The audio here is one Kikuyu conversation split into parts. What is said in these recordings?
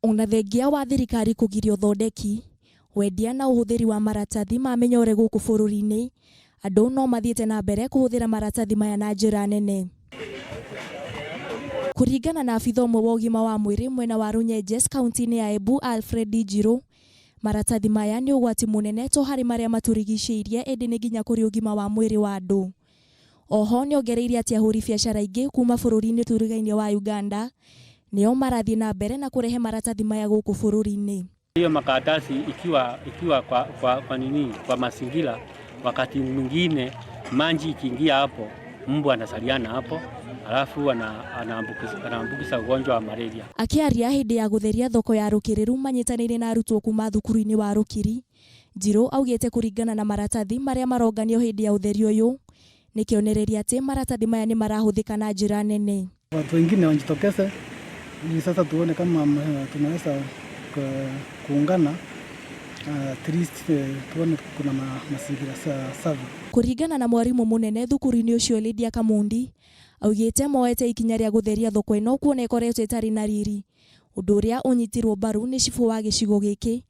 Ona thengia wa thirikari kũgiria ũthondeki, wendia na ũhũthĩri wa maratathi ma mĩnyore gũkũ bũrũri-inĩ, andũ no mathiĩte na mbere kũhũthĩra maratathi maya na njĩra nene. Kũringana na abitha ũmwe wa ũgima wa mwĩrĩ mwena wa Runyenjes kaunti-inĩ ya Embu Alfred Njirũ, maratathi maya nĩ ũgwati mũnene to harĩ marĩa matũrigicĩirie ĩndĩ nĩ nginya kũrĩ ũgima wa mwĩrĩ wa andũ. Oho nĩongereire atĩ ahũri biacara aingĩ kuma bũrũri-inĩ tũrigainie wa Uganda nĩo marathiĩ na mbere na kũrehe maratathi maya gũkũ bũrũri-inĩ. Hiyo makaratasi ikiwa kwa nini, kwa mazingira, wakati mwingine maji ikiingia hapo, mbu anazaliana hapo, alafu anaambukiza ugonjwa wa malaria. Akĩaria hĩndĩ ya gũtheria thoko ya Rũkĩrĩru manyitanĩire na arutwo kuma thukuru-inĩ wa Rũkiri, Njirũ augĩte kũringana na maratathi marĩa maronganio hĩndĩ ya ũtheria ũyũ nĩ kĩonereria atĩ maratathi maya nĩ marahũthĩka na njĩra nene. Watu wengine wajitokeze ili sasa tuone kama tunaweza kuungana, at least tuone kuna mazingira safi. Kũringana na mwarimũ mũnene thukuru-inĩ ũcio Lydia Kamundi, augĩte moete ikinya rĩa gũtheria thoko ĩno kuona ĩkoretwo ĩtarĩ na riri, ũndũ ũrĩa ũnyitirwo mbaru nĩ cibũ wa gĩcigo gĩkĩ,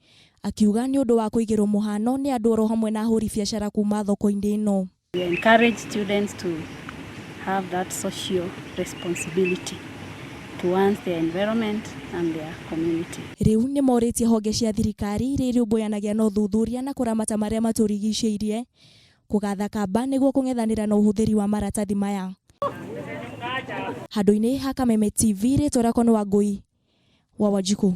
akiuga nĩ ũndũ wa kũigĩrwo mũhano nĩ andũ oro hamwe na ahũri biacara kuma thoko-inĩ ĩno. We encourage students to have that social responsibility towards their environment and their community. Rĩu nĩ morĩtie honge cia thirikari iria irũmbũyanagia na ũthuthuria na kũramata marĩa matũrigicĩirie kũgatha kamba nĩguo kũng'ethanĩra na ũhũthĩri wa maratathi maya. Handũ-inĩ ha Kameme TV, rĩtwa rĩakwa nĩ Wangũi wa Wanjikũ.